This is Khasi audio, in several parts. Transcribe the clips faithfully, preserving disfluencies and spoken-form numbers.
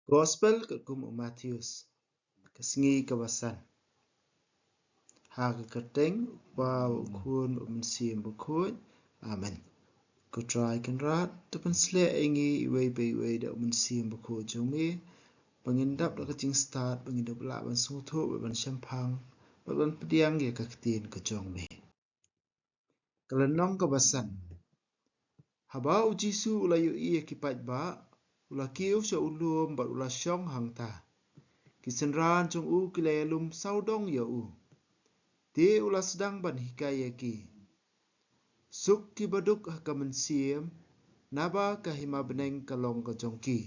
Gospel katkum u Mathaios, ka sngi kaba san. Ha ka kyrteng u Kpa, u Khun, u Mynsiem Bakhuid. Amen. Ko Trai Kynrad, to pynshlur ïa ngi iwei pa iwei da u Mynsiem Bakhuid jong me, ba ngin dap da ka jingstad, ba ngin dap lah ban sngewthuh, ban shemphang, ban pdiang ïa ka ktien ka jong me. Ka lynnong kaba san. Haba u Jisu u la ïohi ïa ki paidbah, u la kiew sha u lum bad u la shong hangta. Ki synran jong u ki la ïalum sawdong ïa u. Te u la sdang ban hikai ïa ki. Suk kiba duk ha ka mynsiem, naba ka hima bneng ka long ka jong ki.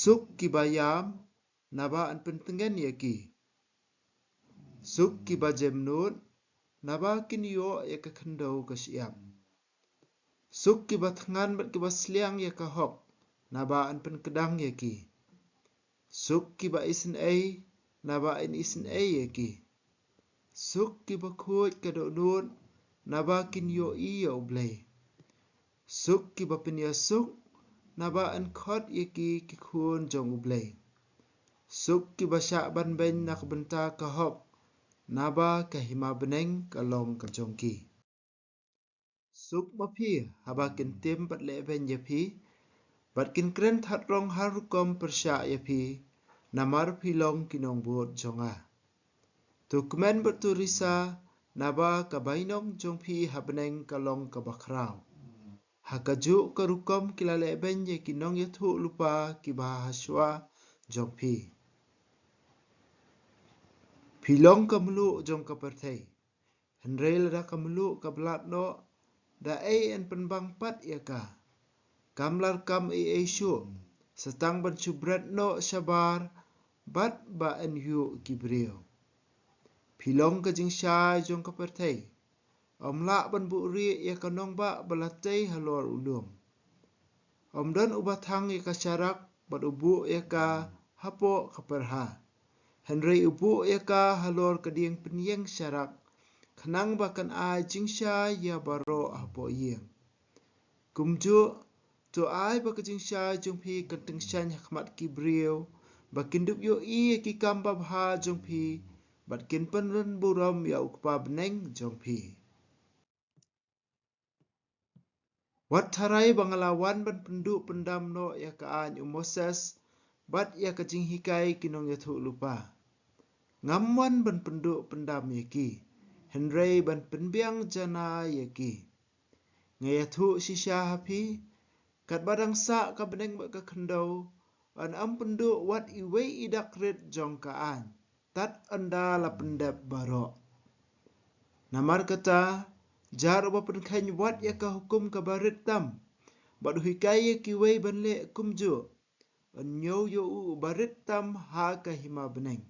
Suk kiba ïam, naba yn pyntngen ïa ki. Suk kiba jemnud, naba kin ïoh ïa ka khyndew ka shyiap. Suk kiba thngan bad kiba sliang ïa ka hok, naba yn pynkdang ïa ki. Suk kiba isynei, naba yn isynei ïa ki. Suk kiba khuid ka dohnud, naba kin ïohi ïa U Blei. Suk kiba pynïasuk, naba yn khot ïa ki ki khun jong U Blei. Suk kiba shah ban beiñ na ka bynta ka hok, naba ka hima bneng ka long ka jong ki. Suk ma phi haba kin tim bad leh beiñ ïa phi, bad kin kren thad rong har rukom pyrshah ïa phi, namar phi long ki nongbud jong nga. To kmen bad to risa, naba ka bainong jong phi ha bneng ka long kaba khraw. Ha kajuh ka rukom ki la leh beiñ ïa ki nongïathuhlypa kiba ha shuwa jong phi. Phi long ka mluh jong ka pyrthei. Hynrei lada ka mluh ka blad noh, da ei yn pynbang pat ïa ka? Kam lah kam ei ei shuh, sa tang ban shu bret noh shabar, bad ba yn ïuh ki briew. Phi long ka jingshai jong ka pyrthei. Ym lah ban buhrieh ïa ka nongbah ba la tei halor u lum. Ym don uba thang ïa ka sharak bad u buh ïa ka hapoh ka pyrha. Hynrei u buh ïa ka halor ka dieng pynïeng sharak, khnang ba kan ai jingshai ïa baroh hapoh ïing. Kumjuh, to ai ba ka jingshai jong phi kan tyngshaiñ ha khmat ki briew, ba kin dup ïohi ïa ki kam babha jong phi, bad kin pynrung burom ïa U Kpa bneng jong phi. Wat tharai ba nga la wan ban pynduh pyndam noh ïa ka aiñ u Moses, bad ïa ka jinghikai ki nongïathuhlypa. Ngam wan ban pynduh pyndam ïa ki, hynrei ban pynbiang jana ïa ki. Nga ïathuh shisha ha phi, katba dang sah ka bneng bad ka khyndew, yn ym pynduh wat iwei i dak rit jong ka aiñ, tad ynda la pyndep baroh. Namar kata, jar uba pynkheiñ wat ïa ka hukum kaba rit tam, bad u hikai ïa kiwei ban leh kumjuh, yn ñiew ïa u uba rit tam ha ka hima bneng.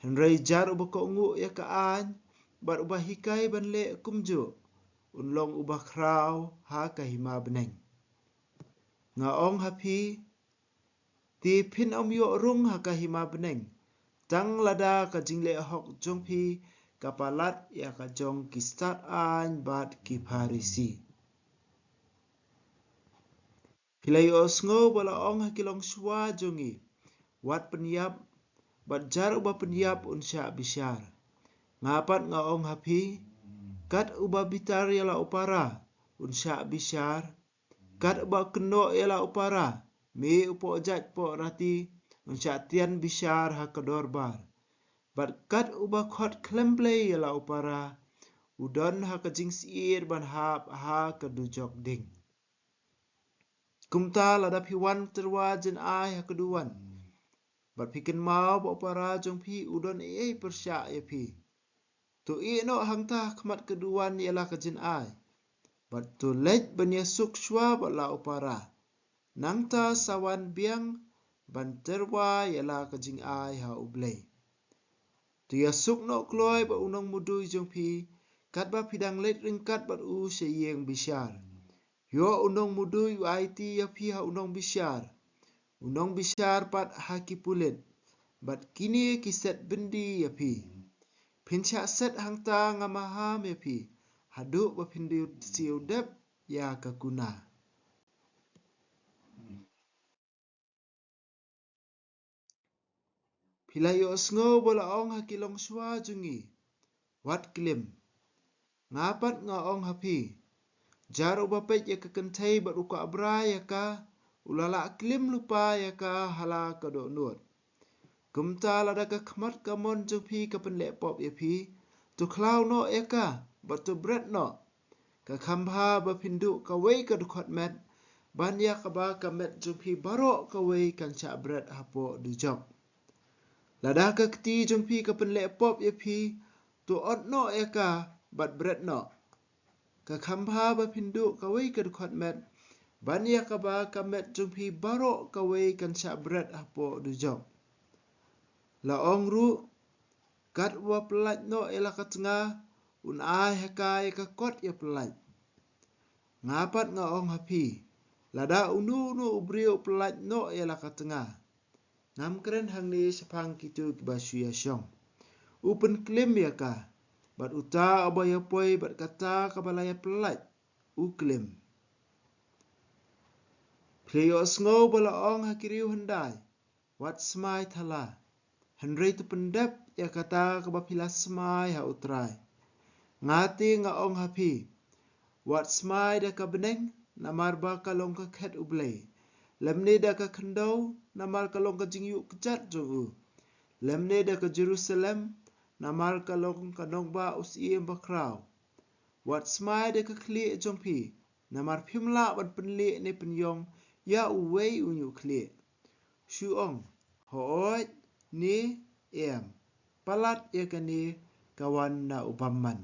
Hynrei jar uba kohnguh ïa ka aiñ, bad uba hikai ban leh kumjuh, un long uba khraw ha ka hima bneng. Nga ong ha phi, te phin ym ïoh rung ha ka hima bneng, tang lada ka jingleh hok jong phi ka palat ïa ka jong ki stad aiñ bad ki Pharisi. Phi la ïohsngew ba la ong ha ki longshuwa jong ngi, wat pynïap, bad jar uba pynïap un shah bishar. Nga pat nga ong ha phi, kat uba bitar ïa la u para, un shah bishar, kat uba kynnoh ïa la u para, me u pohjait pohrati, un shah tian bishar ha ka dorbar. Bad kat uba khot khlem blei ïa la u para, u don ha ka jingsyier ban hap ha ka dujok ding. Kumta lada phi wan tyrwa jan ai ha ka duwan, bad phi kynmaw ba u para jong phi u don ei ei pyrshah ïa phi, to ïeh noh hangta ha khmat ka duwan ïa la ka jan ai, bad to leit ban ïasuk shuwa bad la u para. Nangta sa wan biang ban tyrwa ïa la ka jingai ha U Blei. To ïasuk noh kloi bad u nongmudui jong phi, katba phi dang leit ryngkat bad u sha ïing bishar. Ïoh u nongmudui u aiti ïa phi ha u nongbishar, u nongbishar pat ha ki pulit, bad kine ki set byndi ïa phi. Phin shah set hangta, nga maham ïa phi, haduh ba phin siew dep ïa ka kuna. Phi la ïohsngew ba la ong ha ki longshuwa jong ngi, wat klim. Nga pat nga ong ha phi, jar uba peit ïa ka kynthei bad u kwah brai ïa ka, u la lah klim lypa ïa ka ha la ka dohnud. Kumta lada ka khmat ka mon jong phi ka pynleh pop ïa phi, to khlaw noh ïa ka bad to bret noh. Ka kham bha ba phin duh kawei ka dkhot met ban ïa kaba ka met jong phi baroh kawei kan shah bret hapoh dujok. Lada ka kti jong phi ka pynleh pop ïa phi, to ot noh ïa ka bad bret noh. Ka kham bha ba phin duh kawei ka dkhot met ban ïa kaba ka met jong phi baroh kawei kan shah bret hapoh dujok. La ong ruh, kat uba pyllait noh ïa la ka tnga, un ai ha ka ïa ka kot ïa pyllait. Nga pat nga ong ha phi, lada uno uno u briew u pyllait noh ïa la ka tnga, ngam kren hangne shaphang kito kiba shu ïa shong, u pynklim ïa ka, bad uta uba ïa poi bad kata kaba la ïa pyllait, u klim. Phi la ïohsngew ba la ong ha ki riew hyndai, wat smai thala. Hynrei to pyndep ïa kata kaba phi la smai ha U Trai. Nga te nga ong ha phi, wat smai da ka bneng, namar ba ka long ka khet U Blei, lymne da ka khyndew, namar ka long ka jingïuh kjat jong u, lymne da ka Jerusalem, namar ka long ka nongbah u Syiem Bakhraw. Wat smai da ka khlieh jong phi, namar phim lah ban pynlieh ne pynïong ïa uwei u ñiuh khlieh. Shu ong, hooid ne em, palat ïa kane ka wan na u bymman.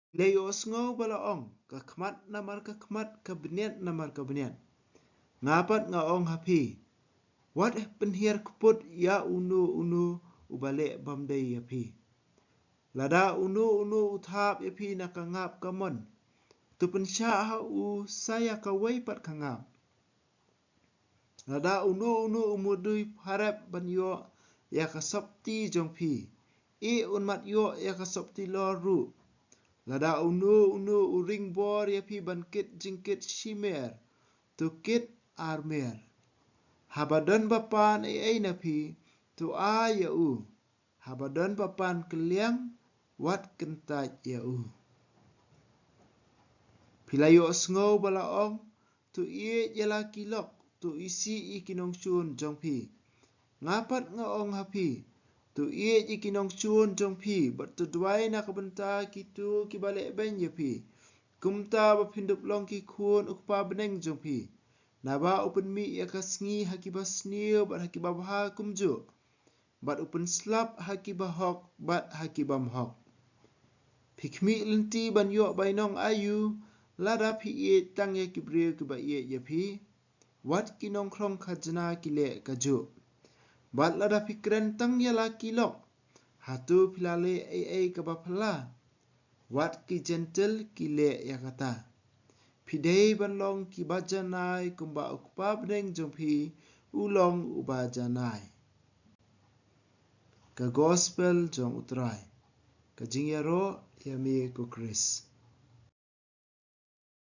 Phi la ïohsngew ba la ong, ka khmat namar ka khmat, ka bniat namar ka bniat. Nga pat nga ong ha phi, wat pynhiar kput ïa uno uno uba leh bymdei ïa phi. Lada uno uno u thap ïa phi na ka ngap ka mon, to pynshah ha u sa ïa kawei pat ka ngap. Lada uno uno u mudui pharep ban ïoh ïa ka sopti jong phi, eh, un mat ïoh ïa ka sopti lor ruh. Lada uno uno u ring bor ïa phi ban kit jingkit shimer, to kit armer. Haba don ba pan ei ei na phi, to ai ïa u. Haba don ba pan kylliang, wat kyntait ïa u. Phi la ïohsngew ba la ong, to ïeit ïa la ki lok, to isih ïa ki nongshun jong phi. Nga pat nga ong ha phi, to ïeit ïa ki nongshun jong phi, bad to duwai na ka bynta kito kiba leh beiñ ïa phi, kumta ba phin dup long ki khun U Kpa bneng jong phi. Naba u pynmih ïa ka sngi ha kiba sniew bad ha kiba bha kumjuh, bad u pynslap ha kiba hok bad ha ki bym hok. Phi khmih lynti ban ïoh bainong aïu, lada phi ïeit tang ïa ki briew kiba ïeit ïa phi? Wat ki nongkhrong khajna ki leh kajuh. Bad lada phi kren tang ïa la ki lok, hato phi la leh ei ei kaba phylla? Wat ki Jentil ki leh ïa kata. Phi dei ban long kiba janai kumba U Kpa bneng jong phi u long uba janai. Ka Gospel jong U Trai. Ka jingïaroh ïa me ko Khrist.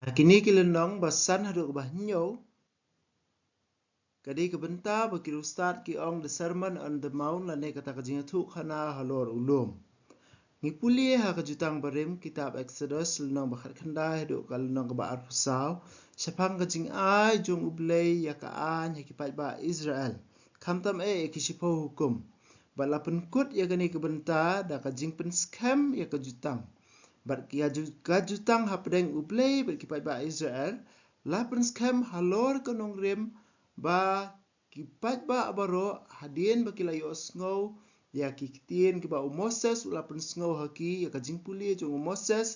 Ha kine ki lynnong ba san haduh ba hynñiew, ka dei ka bynta ba ki riewstad ki ong The Sermon on the Mount, lane kata ka jingïathuhkhana halor u lum. Ngi pule ha ka Jutang Barim, kitab Exodus, lynnong ba khatkhyndai haduh ka lynnong kaba arphew saw, shaphang ka jingai jong U Blei ïa ka aiñ ha ki paidbah Israel, khamtam eh ïa ki shiphew hukum. Bad la pynkut ïa kane ka bynta da ka jingpynskhem ïa ka jutang. Bad ki ju-, ka jutang hapdeng U Blei bad ki paidbah Israel, la pynskhem halor ka nongrim ba ki paidbah baroh, hadien ba ki la ïohsngew ïa ki ktien kiba u Moses u la pynsngew ha ki, ïa ka jingpule jong u Moses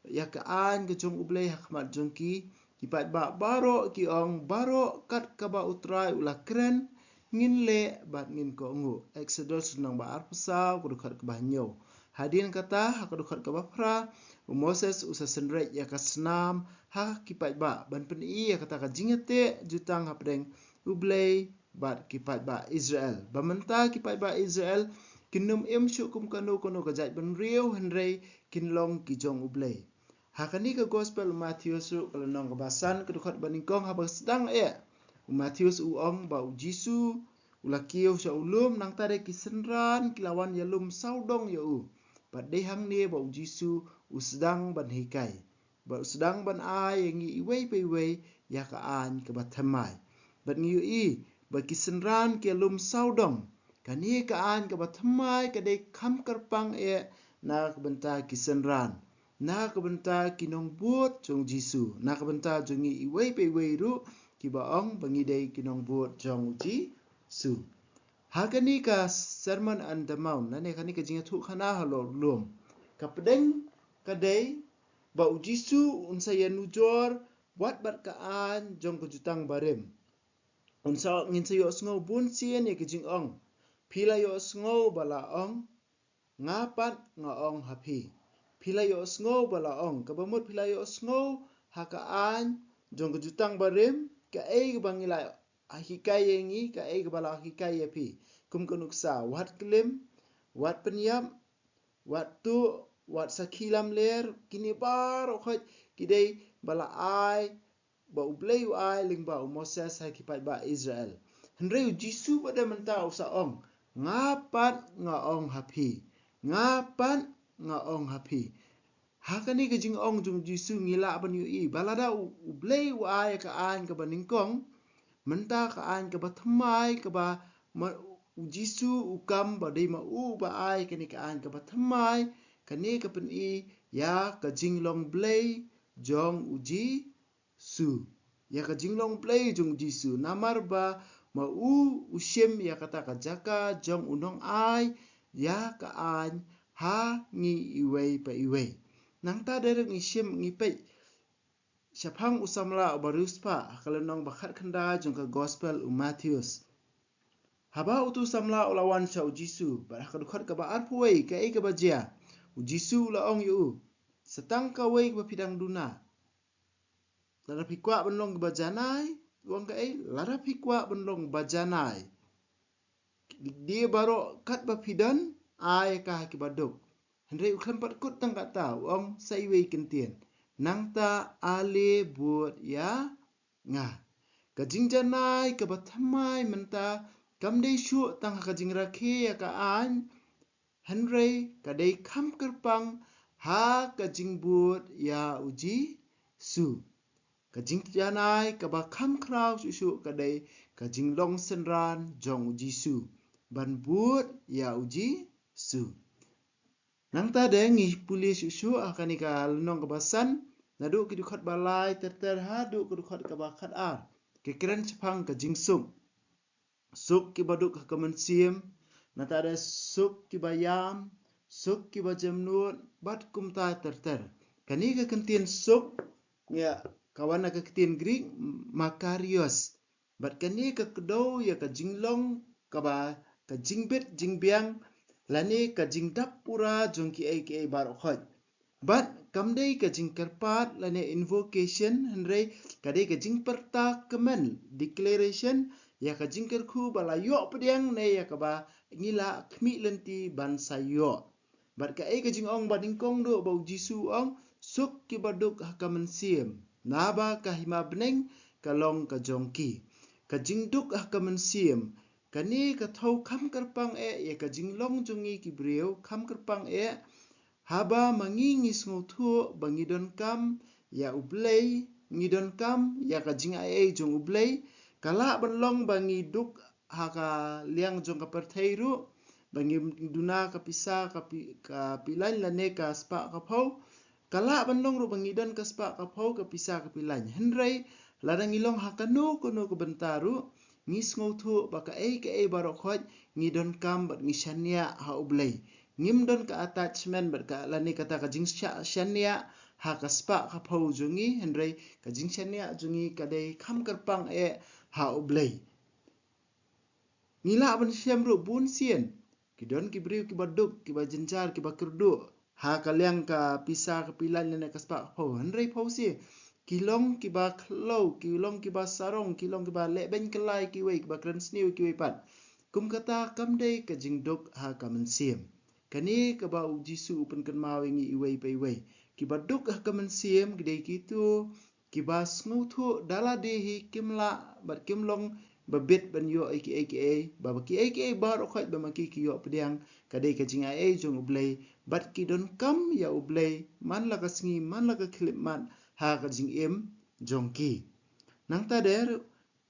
ïa ka aiñ ka jong U Blei ha khmat jong ki, ki paidbah baroh ki ong, baroh kat kaba U Trai u la kren, ngin leh bad ngin kohnguh. Exodus lynnong ba arphew saw, ka dkhot kaba hynñiew. Hadien kata, ha ka dkhot kaba phra, u Moses u sa synreit ïa ka snam ha ki paidbah ban pyni ïa kata ka jingïateh jutang hapdeng U Blei bad ki paidbah Israel. Ba mynta ki paidbah Israel kin ym im shuh kum kano kano ka jaitbynriew, hynrei kin long ki jong U Blei. Ha kane ka Gospel u Mathaios ruh, ka lynnong kaba san, ka dkhot ba nyngkong, haba sdang eh U Mathaios u ong ba u Jisu u la kiew sha u lum, nangta de ki synran ki la wan ïalum sawdong ïa u. Bad dei hangne ba u Jisu u sdang ban hikai, bad u sdang ban ai ïa ngi iwei pa iwei ïa ka aiñ kaba thymmai. Bad ngi ïohi ba ki synran ki ïalum sawdong. Kane ka aiñ kaba thymmai ka dei kham kyrpang eh na ka bynta ki synran, na ka bynta ki nongbud jong u Jisu, na ka bynta jong ngi iwei pa iwei ruh kiba ong ba ngi dei ki nongbud jong u Jisu. Ha kane ka Sermon on the Mount, lane kane ka jingïathuhkhana halor u lum, ka pdeng ka dei ba u Jisu un sa ïanujor wat bad ka aiñ jong ka jutang barim. Un sa, ngin sa ïohsngew bun sien ïa ka jingong, phi la ïohsngew ba la ong, nga pat nga ong ha phi. Phi la ïohsngew ba la ong, kaba mut phi la ïohsngew ha ka aiñ jong ka jutang barim, kaei kaba ngi la hikai ïa ngi, kaei kaba la hikai ïa phi. Kum ka nuksa, wat klim, wat pynïap, wat tuh, wat sakhi lamler, kine baroh khoit ki dei ba la ai, ba U Blei u ai lyngba u Moses ha ki paidbah Israel. Hynrei u Jisu pat de mynta u sa ong, nga pat nga ong ha phi. Nga pat nga ong ha phi. Ha kane ka jingong jong u Jisu ngi lah ban ïohi ba lada u, U Blei u ai ka aiñ kaba nyngkong, mynta ka aiñ kaba thymmai kaba ma, u Jisu u kam ba dei ma u ba ai kane ka aiñ kaba thymmai, kane ka pyni ïa ka jinglong Blei jong u Jisu. Ïa ka jinglong Blei jong u Jisu. Namar ba ma u u shim ïa kata ka jaka jong u nongai ïa ka aiñ ha ngi iwei pa iwei. Nangta de ruh ngi shim ngi peit shaphang u samla uba riewspah ha ka lynnong ba khatkhyndai jong ka gospel u Mathaios. Haba utu u samla u la wan sha u Jisu, bad ha ka dkhot kaba arphew wei kaei kaba jia. U Jisu u la ong ïa u, sa tang kawei kaba phi dang duna. Lada phi kwah ban long ba janai, u ong kaei, lada phi kwah ban long ba janai, die baroh katba phi don, ai ka ha kiba duk. Hynrei u khlem pat kut tang kata, u ong sa iwei kyntien. Nangta ale bud ïa nga. Ka jingjanai kaba thymmai mynta kam dei shuh tang ha ka jingrakhe ïa ka aiñ, hynrei ka dei kham kyrpang ha ka jingbud ïa u Jisu. Ka jingjanai kaba kham khraw shuh shuh ka dei ka jinglong synran jong u Jisu, ban bud ïa u Jisu. Nangta de ngi pule shuh shuh ha kane ka lynnong kaba san, naduh ki dkhot ba lai ter ter haduh ki dkhot kaba khatar. Ki kren shaphang ka jingsuk. Suk kiba duk ha ka mynsiem, nangta de suk kiba ïam, suk kiba jemnud, bad kumta ter ter. Kane ka kyntien suk, ïa, ka wan na ka kyntien Greek, makarios. Bad kane ka kdew ïa ka jinglong kaba, ka jingbit jingbiang, lane ka jingdap pura jong kiei kiei baroh khoit. Bad kam dei ka jingkyrpad lane invocation, hynrei ka dei ka jingpyrta kmen, declaration, ïa ka jingkyrkhu ba la ïoh pdiang ne ïa kaba ngi la khmih lynti ban sa ïoh. Bad kaei ka jingong ba nyngkong duh ba u Jisu u ong, suk kiba duk ha ka mynsiem, naba ka hima bneng ka long ka jong ki. Ka jingduk ha ka mynsiem, kane ka thew kham kyrpang eh ïa ka jinglong jong ngi ki briew, kham kyrpang eh haba ma ngi ngi sngewthuh ba ngi donkam ïa U Blei, ngi donkam ïa ka jingaiei jong U Blei, ka lah ban long ba ngi duk ha ka liang jong ka pyrthei ruh, ba ngi duna ka pisa ka pi, ka pilain lane ka spah ka phew. Ka lah ban long ruh ba ngi don ka spah ka phew ka pisa ka pilain. Hynrei lada ngi long ha kano kano ka bynta ruh, ngi sngewthuh ba kaei kaei baroh khoit ngi donkam bad ngi shaniah ha U Blei. Ngim don ka attachment bad ka lane kata ka jingshaniah ha ka spah ka phew jong ngi, hynrei ka jingshaniah jong ngi ka dei kham kyrpang eh ha U Blei. Ngi lah ban shem ruh bun sien. Ki don ki briew kiba duk, kiba jynjar, kiba kyrduh ha ka liang ka pisa ka pilain lane ka spah ka phew. Hynrei phew sien ki long kiba khlaw, ki long kiba sarong, ki long kiba leh beiñ kyllai kiwei, kiba kren sniew kiwei pat. Kum kata kam dei ka jingduk ha ka mynsiem. Kane kaba u Jisu u pynkynmaw ïa ngi iwei pa iwei. Kiba duk ha ka mynsiem ki dei kito kiba sngewthuh da lade hi kim lah bad kim long ba bit ban ïoh ïa kiei kiei, ba, ba kiei kiei baroh khoit ba ma ki ki ïoh pdiang ka dei ka jingaiei jong U Blei, bad ki donkam ïa U Blei man la ka sngi man la ka khyllipmat ha ka jingim jong ki. Nangta de ruh,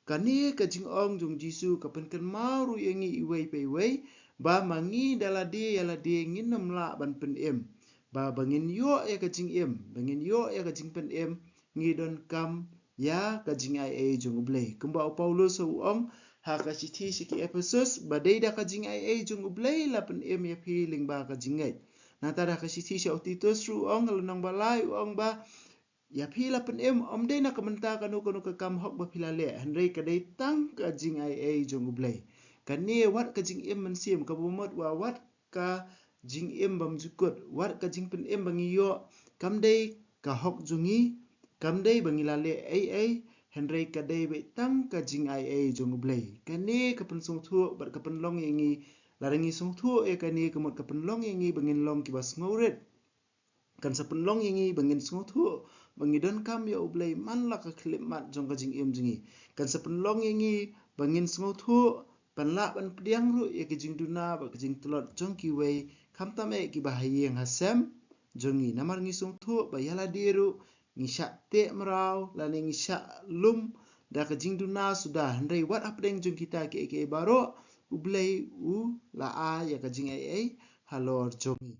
kane ka jingong jong Jisu ka pynkynmaw ruh ïa ngi iwei pa iwei ba ma ngi da lade ïa lade ngin ym lah ban pynim, ba, ba ngin ïoh ïa ka jingim, ba ngin ïoh ïa ka jingpynim, ngi donkam ïa ka jingaiei jong U Blei. Kumba u Paulus u ong ha ka shithi sha ki Ephesus, ba dei da ka jingaiei jong U Blei la pynim ïa phi lyngba ka jingngeit. Nangta da ka shithi sha u Titus ruh u ong, lynnong ba lai, u ong ba ïa phi la pynim ym dei na ka bynta kano kano ka kam hok ba phi la leh, hynrei ka dei tang ka jingaiei jong U Blei. Kane wat ka jingim mynsiem, kaba mut ba wat ka jingim bymjukut, wat ka jingpynim ba ngi ïoh, kam dei ka hok jong ngi, kam dei ba ngi la leh ei ei, hynrei ka dei beit tang ka jingaiei jong U Blei. Kane ka pynsngewthuh bad ka pynlong ïa ngi, lada ngi sngewthuh ïa kane, ka mut ka pynlong ïa ngi ba ngin long kiba sngewrit. Kan sa pynlong ïa ngi ba ngin sngewthuh ba ngi donkam ïa U Blei man la ka khyllipmat jong ka jingim jong ngi. Kan sa pynlong ïa ngi ba ngin sngewthuh ban lah ban pdiang ruh ïa ka jingduna bad ka jingtlot jong kiwei, khamtam eh kiba ha ïing ha sem jong ngi. Namar ngi sngewthuh ba ïa lade ruh ngi shah teh mraw lane ngi shah lum da ka jingduna suda, hynrei wat hapdeng jong kita kiei kiei baroh, U Blei u la ai ïa ka jingaiei halor jong ngi.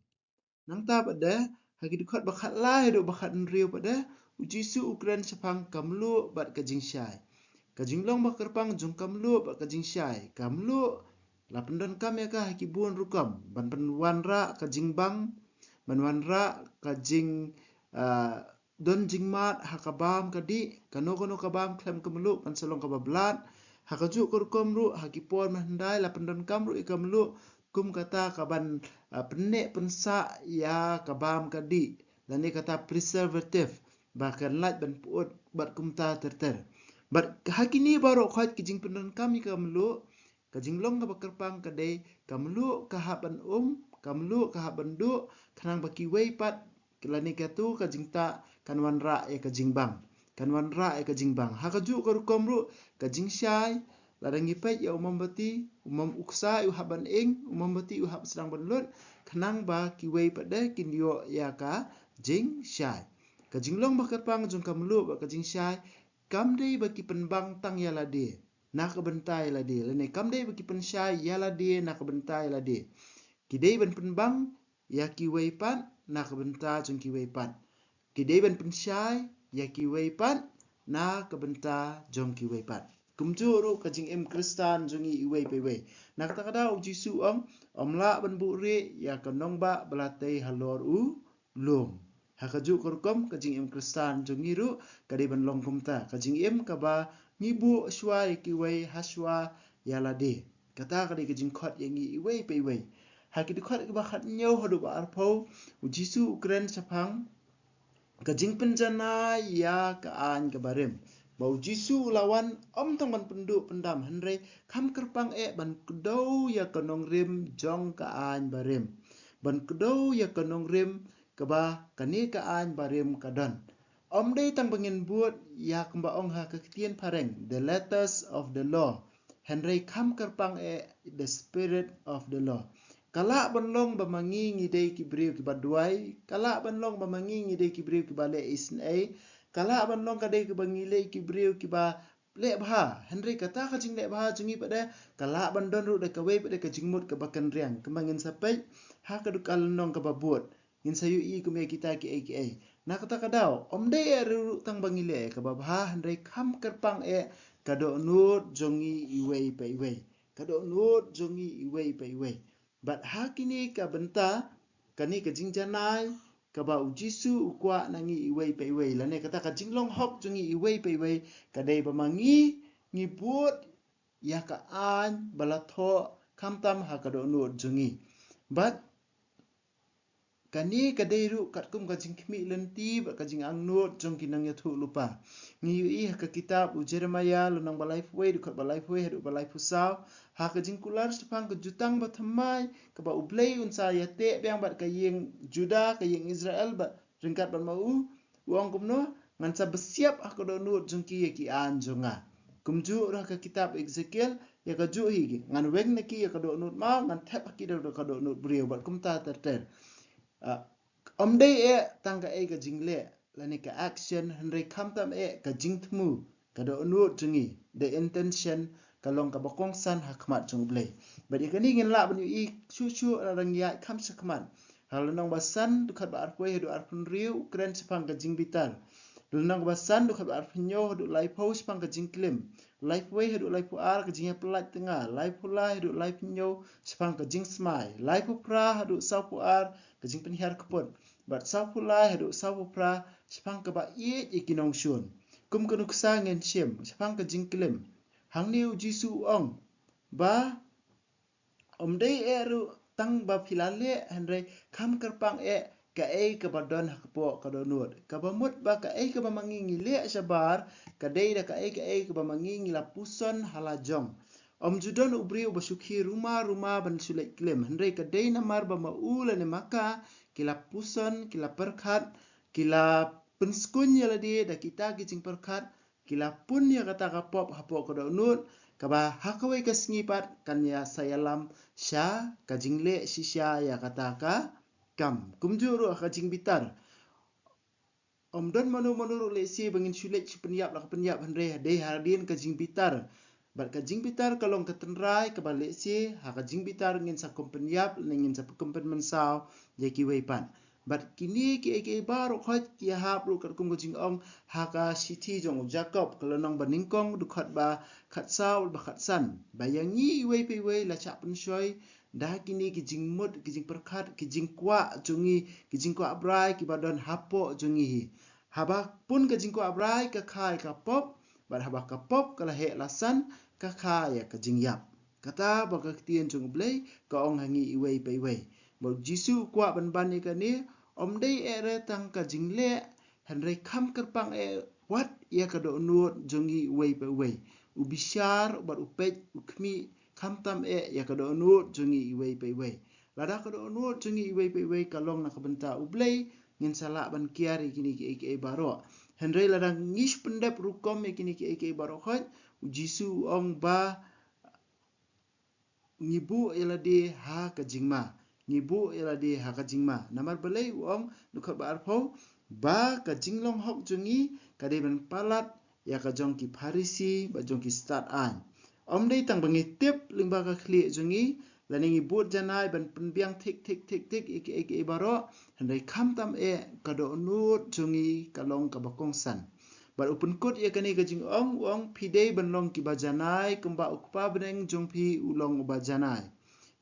Nangta pat de, ha ki dkhot ba khatlai haduh ba khathynriew pat de, u Jisu u kren shaphang ka mluh bad ka jingshai. Ka jinglong ba kyrpang jong ka mluh bad ka jingshai. Ka mluh la pyndonkam ïa ka ha ki bun rukom, ban pynwanrah ka jingbang, ban wanrah ka jing, ah, don jingmad ha ka bam ka dih, kano kano ka bam khlem ka mluh kan sa long kaba blad. Ha kajuh ka rukom ruh, ha ki por mynhyndai la pyndonkam ruh ïa ka mluh kum kata ka ban, ah, pynneh pynsah ïa ka bam ka dih, lane kata preservative, ba kan lait ban pyut bad kumta ter ter. Bad ha kine baroh khoit ki jingpyndonkam ïa ka mluh, ka jinglong kaba kyrpang ka dei ka mluh ka hap ban um, ka mluh ka hap ban duh, khnang ba kiwei pat lane kato ka jingtah kan wanrah ïa ka jingbang. Kan wanrah ïa ka jingbang. Ha kajuh ka rukom ruh ka jingshai, lada ngi peit ïa u mombati, u mom-, u ksai u hap ban ing, u mombati u hap sdang ban lut, khnang ba kiwei pat de kin ïoh ïa ka jingshai. Ka jinglong ba kyrpang jong ka mluh bad ka jingshai kam dei ba ki pynbang tang ïa lade na ka bynta ïa lade, lane kam dei ba ki pynshai ïa lade na ka bynta ïa lade. Ki dei ban pynbang ïa kiwei pat na ka bynta jong kiwei pat. Ki dei ban pynshai ïa kiwei pat na ka bynta jong kiwei pat. Kumjuh ruh ka jingim Khristan jong ngi iwei pa iwei. Na kata ka daw u Jisu u ong, ym lah ban buhrieh ïa ka nongbah ba la tei halor u lum. Ha kajuh ka rukom ka jingim Khristan jong ngi ruh ka dei ban long kumta. Ka jingim kaba ngi buh shuwa ïa kiwei ha shuwa ïa lade. Kata ka dei ka jingkhot ïa ngi iwei pa iwei. Ha ki dkhot kiba khathynñiew haduh ba arphew, u Jisu u kren shaphang ka jingpynjanai ïa ka aiñ kaba rim. Ba u Jisu u la wan ym tang ban pynduh pyndam, hynrei kham kyrpang eh ban kdew ïa ka nongrim jong ka aiñ barim. Ban kdew ïa ka nongrim kaba kane ka aiñ barim ka don. Ym dei tang ba ngin bud ïa kumba ong ha ka ktien phareng, the letters of the law. Hynrei kham kyrpang eh the spirit of the law. Ka lah ban long ba ma ngi ngi dei ki briew kiba duwai, ka lah ban long ba ma ngi ngi dei ki briew kiba leh isynei, ka lah ban long ka dei kiba ngi leh ki briew kiba leh bha, hynrei kata ka jingleh bha jong ngi pat de ka lah ban don ruh da kawei pat de ka jingmut kaba kynriang, kumba ngin sa peit ha ka dkhot lynnong kaba bud. Ngin sa ïohi kum ïa kita kiei kiei. Na kata ka daw, ym dei eh ruh tang ba ngi leh kaba bha, hynrei kham kyrpang eh ka dohnud jong ngi iwei pa iwei. Ka dohnud jong ngi iwei pa iwei. Bad ha kine ka bynta, kane ka jingjanai kaba u Jisu u kwah na ngi iwei pa iwei, lane kata ka jinglong hok jong ngi iwei pa iwei, ka dei ba ma ngi ngi bud ïa ka aiñ ba la thoh khamtam ha ka dohnud jong ngi. Bad kane ka dei ruh katkum ka jingkhmih lynti bad ka jingangnud jong ki nongïathuhlypa. Ngi ïohi ha ka kitab u Jeremiah lynnong ba laiphew wei, dkhot ba laiphew wei haduh ba laiphew saw, ha ka jingkular shaphang ka jutang bathymmai kaba U Blei un sa ïateh biang bad ka ïing Juda, ka ïing Israel, bad ryngkat bad ma u, u ong kumno, ngan sa bsiap ha ka dohnud jong ki ïa ki aiñ jong nga. Kumjuh ruh ha ka kitab Ezekiel, ïa kajuh hi, ngan weng na ki ïa ka dohnud maw, ngan thep ha ki da ka dohnud briew, bad kumta ter ter. Ah, ym dei eh tang kaei ka jingleh lane ka action, hynrei khamtam eh ka jingthmu, ka dohnud jong ngi, the intention, ka long kaba kongsan ha khmat jong U Blei. Bad ïa kane ngin lah ban ïohi shuh shuh lada ngi ïaid kham shakhmat. Ha lynnong ba san, dkhot ba arphew haduh arphew hynriew, u kren shaphang ka jingbitar. Lynnong ba san, dkhot ba arphew hynñiew haduh laiphew, shaphang ka jingklim. Laiphew wei haduh laiphew ar, ka jingïapyllait tnga. Laiphew lai haduh laiphew hynñiew, shaphang ka jingsmai. Laiphew phra haduh sawphew ar, ka jingpynhiar kput. Bad sawphew lai haduh sawphew phra, shaphang kaba ïeit ïa ki nongshun. Kum ka nuksa ngin shim shaphang ka jingklim. Hangne U Jisu u ong ba, ym dei eh ruh tang ba phi la leh, hynrei kham kyrpang eh kaei kaba don hapoh ka dohnud. Kaba mut ba kaei kaba ma ngi ngi leh shabar, ka dei da kaei kaei kaba ma ngi ngi la puson ha la jong. Ym ju don u briew uba shu khie ruma ruma ban shu leit klim, hynrei ka dei namar ba ma u lane ma ka ki la puson, ki la pyrkhat, ki la pynskun ïa lade da kita ki jingpyrkhat, ki la pun ïa kata ka pop hapoh ka dohnud, kaba ha kawei ka sngi pat kan ïa sa ïalam sha ka jingleh shisha ïa kata ka kam. Kumjuh ruh ha ka jingbitar. Ym don mano mano ruh lehse ba ngin shu leit shu pynïap la ka pynïap, hynrei dei hadien ka jingbitar. Bad ka jingbitar ka long ka tynrai kaba lehse ha ka jingbitar ngin sa kum pynïap ne ngin sa kum pynmynsaw ïa kiwei pat. Bad kine kiei kiei baroh khoit ki ïahap ruh katkum ka jingong ha ka shithi jong u Jakob, ka lynnong ba nyngkong, dkhot ba khatsaw bad ba khatsan. Ba ïa ngi iwei pa iwei la shah pynshoi da kine ki jingmut, ki jingpyrkhat, ki jingkwah jong ngi, ki jingkwah brai kiba don hapoh jong ngi hi. Haba pun ka jingkwah brai ka kha ïa ka pop, bad haba ka pop ka la heh la san ka kha ïa ka jingïap. Kata ba ka ktien jong U Blei ka ong ha ngi iwei pa iwei. Bad U Jisu u kwah ban ban ïa kane, ym dei eh re tang ka jingleh, hynrei kham kyrpang eh wat ïa ka dohnud jong ngi iwei pa iwei. U bishar bad u peit, u khmih khamtam eh ïa ka dohnud jong ngi iwei pa iwei. Lada ka dohnud jong ngi iwei pa iwei ka long na ka bynta U Blei, ngin sa lah ban kiar ïa kine kiei kiei baroh. Hynrei lada ngi shu pyndep rukom ïa kine kiei kiei baroh khoit, U Jisu u ong ba ngi buh ïa lade ha ka jingma. Ngi buh ïa lade ha ka jingma. Namar balei? U ong, dkhot ba arphew, ba ka jinglong hok jong ngi ka dei ban palat ïa ka jong ki Pharisi bad jong ki stad aiñ. Ym dei tang ba ngi tip lyngba ka khlieh jong ngi, lane ngi bud janai ban pynbiang thik thik thik thik ïa kiei kiei baroh, hynrei khamtam eh ka dohnud jong ngi ka long kaba kongsan. Bad u pynkut ïa kane ka jingong, u ong, phi dei ban long kiba janai kumba u Kpa bneng jong phi u long uba janai.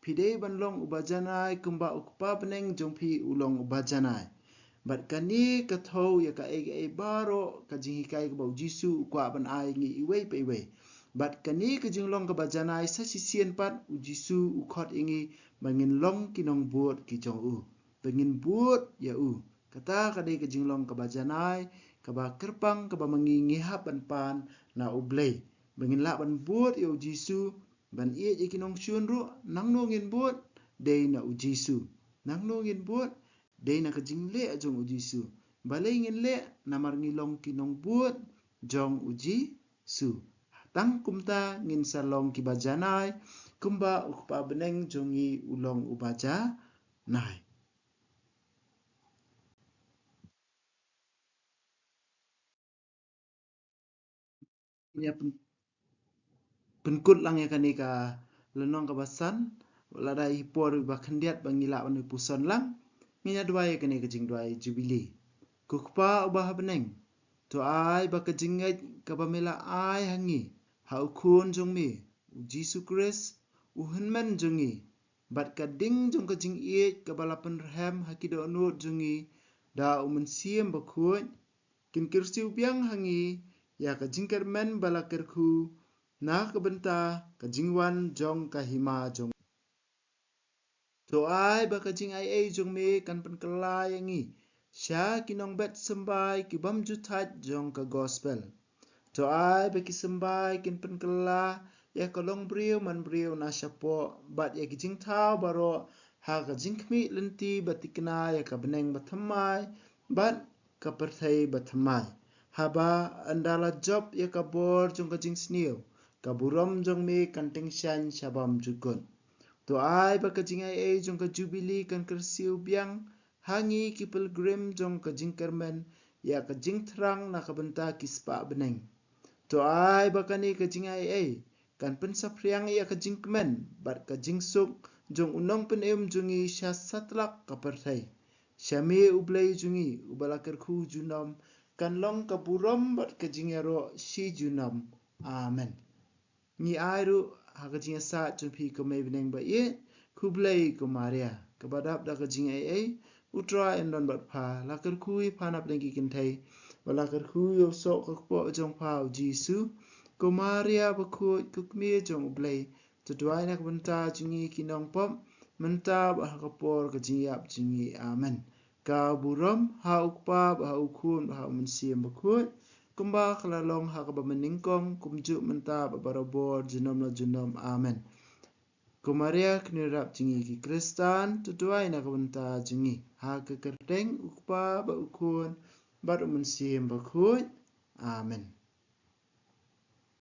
Phi dei ban long uba janai kumba u Kpa bneng jong phi u long uba janai. Bad kane ka thew ïa kaei kaei baroh ka jinghikai kaba U Jisu u kwah ban ai ngi iwei pa iwei. Bad kane ka jinglong kaba janai sa shisien pat U Jisu u khot ïa ngi ba ngin long ki nongbud ki jong u. Ba ngin bud ïa u. Kata ka dei ka jinglong kaba janai, kaba kyrpang, kaba ma ngi ngi hap ban pan na U Blei. Ba ngin lah ban bud ïa U Jisu, ban ïeit ïa ki nongshun ruh, nangno ngin bud, dei na U Jisu. Nangno ngin bud, dei na ka jingleh jong U Jisu. Balei ngin leh? Namar ngi long ki nongbud jong U Jisu. Tang kumta ngin sa long kiba janai, kumba u Kpa bneng jong ngi u long uba janai. Ïa pyn-, pynkut lang ïa kane ka lynnong kaba san, lada i por ba khyndiat ba ngi lah ban puson lang, ngin ïa duwai ïa kane ka jingduwai Jubili. Ko Kpa uba ha bneng, to ai ba ka jingngeit kaba me la ai ha ngi, ha u Khun jong me, U Jisu Khrist, u Hynmen jong ngi, bad ka ding jong ka jingïeit kaba la pynrhem ha ki dohnud jong ngi da U Mynsiem Bakhuid, kin kyrsiew biang ha ngi ïa ka jingkyrmen ba la kyrkhu na ka bynta ka jingwan jong ka hima jong. To ai ba ka jingaiei jong me kan pynkylla ïa ngi sha ki nongbet symbai ki bym ju thait jong ka gospel. To ai ba ki symbai kin pynkylla ïa ka longbriew manbriew na shapoh, bad ïa ki jingthaw baroh ha ka jingkhmih lynti ba thikna ïa ka bneng bathymmai bad ka pyrthei bathymmai. Haba ynda la jop ïa ka bor jong ka jingsniew, ka burom jong me kan tyngshaiñ sha bymjukut. To ai ba ka jingaiei jong ka jubili kan kyrsiew biang ha ngi ki pilgrim jong ka jingkyrmen ïa ka jingthrang na ka bynta ki spah bneng. To ai ba kane ka jingaiei kan pynsaphriang ïa ka jingkmen bad ka jingsuk jong u nongpynim jong ngi sha satlak ka pyrthei. Sha me u Blei jong ngi uba la kyrkhu junom, kan long ka burom bad ka jingïaroh shi junom. Amen. Ngi ai ruh ha ka jingïasaid jong phi ko Mei bneng ba ïeit, khublei ko Maria, kaba dap da ka jingaiei, u Trai un don bad pha, la kyrkhu ïa pha na pdeng ki kynthei, ba la kyrkhu ïa u soh ka kpoh jong pha u Jisu. Ko Maria bakhuid, ko kmie jong u Blei, to duwai na ka bynta jong ngi ki nongpop, mynta bad ha ka por ka jingïap jong ngi. Amen. Ka burom ha u Kpa bad ha u Khun bad ha u Mynsiem Bakhuid, kumba ka la long ha kaba mynnyngkong, kumjuh mynta bad barabor junom la junom. Amen. Ko Maria kynrap jong ngi ki Khristan, to duwai na ka bynta jong ngi, ha ka kyrteng u Kpa bad u Khun bad u Mynsiem Bakhuid. Amen.